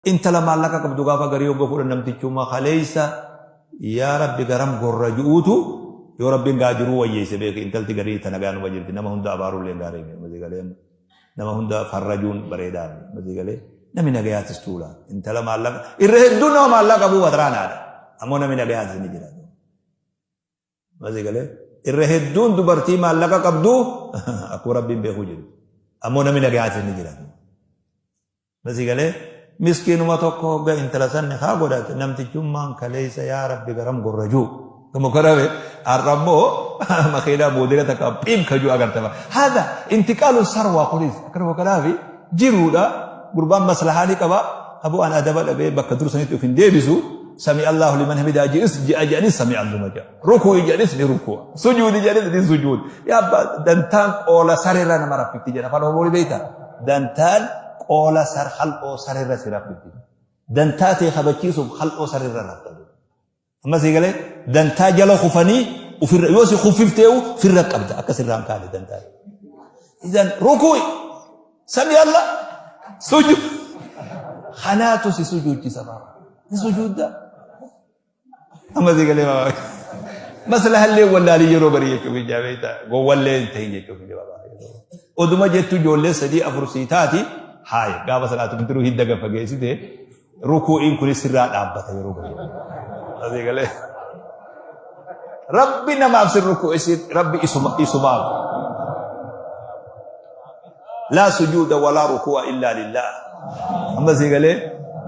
Intala maallaqa qabdu gaafa garii hogga fuudhan namtichuma kaleessa yaa Rabbi garam gorra ju'uutu yoo Rabbiin gaa jiruu wayyeesse beeki. Intalti garii tana gaanuma jirti. Nama hunda abaarullee gaarii miti galee, nama hunda farrajuun bareedaa miti galee. Namni nagayaatis tuula. Intala maallaqa irra hedduun nama maallaqa qabuu watraanaadha, ammoo namni nagayaatis ni jira. Masii galee, irra hedduun dubartii maallaqa qabdu akkuma Rabbiin beekuu jiru, ammoo namni nagayaatis ni jira. Masii galee, miskiinuma tokko hogga intala sanni haa godhate namtichummaan kaleessa yaa Rabbi garam gorra juu gama karabe, har'a immoo makiinaa moodela takka phiim ka juu agartama. Haadha intiqaalu sarwaa kunis akkanuma kanaafi jiruudha. Gurbaan maslahaa ni qaba. Aboo, an adaba dhabee bakka dur sanitti of hin deebisu. Sami Allahu liman hamidaa ji'is ji'a ji'anis sami Allahuma ji'a, rukuu jedhanis ni rukua, sujuudi jedhanis ni sujuud. Yaa abbaa, dantaan qoola sareerra nama raffifti jedha afaan Oromoo ni beektaa. Dantaan qoola sar hal'oo sareerra si raffifti. Dantaa ta'e kabachiisuuf hal'oo sareerra rafta. Amma sii galee, dantaa jala kufanii ofirra yoo si kuffifteewu firra qabda akka sirraa hin kaane dantaa. Idan rukuu, sami Allah, sujud, kanaatu si sujuudchisa baaba. Ni sujuudda. Amma sii galee baaba. Maslahallee wallaalii yeroo barii jechuuf ijaa beektaa, gowwallee hin ta'in jechuuf ijaa baaba. Oduma jettu ijoollee sadii afur sii taati haaya gaafa salaatu bidiruu hidda gafageessite rukuu'iin kunis sirraa dhaabbata yeroo galu. Asii galee. Rabbi namaaf sin rukuu'isin, Rabbi isuma isumaaf. Laa sujuuda walaa rukuu'a illaa lillah. Amma sii galee,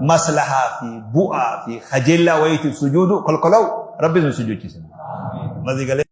maslahaa fi bu'aa fi kajeellaa wayiitiif sujuudu kolkolaw, Rabbi sun sujuuchisin. Amma sii galee.